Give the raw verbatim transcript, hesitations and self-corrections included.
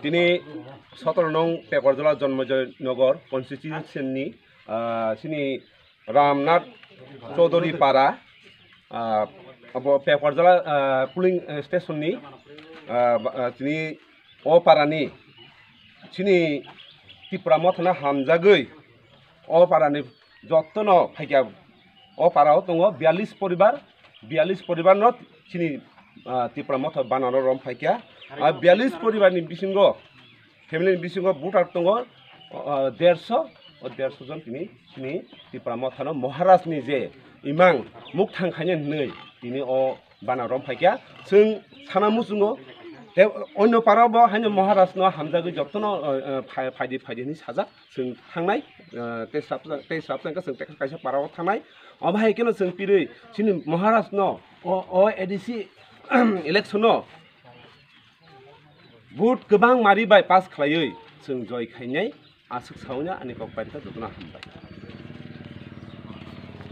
Tini sotoro nong Pekorjala Jonmojoy Nogor constituency ni, ah, sini Ramnath Chaudhary Para, ah, abo Pekorjala, ah, polling, eh, station ni, ah, ba-, ah, tini o para ni sini Tipra Motha no hamjagwi o para ni jotto no phaikya, o para o tongo biyallis poribar, biyallis poribar no sini, ah, Tipra Motha banner o rom phaikya. Ah, biyallis poribar ni bisingo, family ni bisingo voter tongo, ah, derso, o derso jon tini, tini Tipra Motha no Maharaj ni je imang mukthang khainai hinwi tini o banner rom phaikya. Chwng sana muchungo, te onno para bo haino Maharaj no hamjagwi jotto no, ah, ah, phai-, phaidi, phaidi hinwi sajak. Chwng thangnai, ah, tei srapsa, tei srapsa wngkha chwng tei kaisa para o thangnai. Obo hai kheno chwng pirwi chini Maharaj no o, o A D C election no vote kwbang mari bai pass khlaiwi chwng joi khainai aswk saui no ani kok pai rwkha, jotono hambai.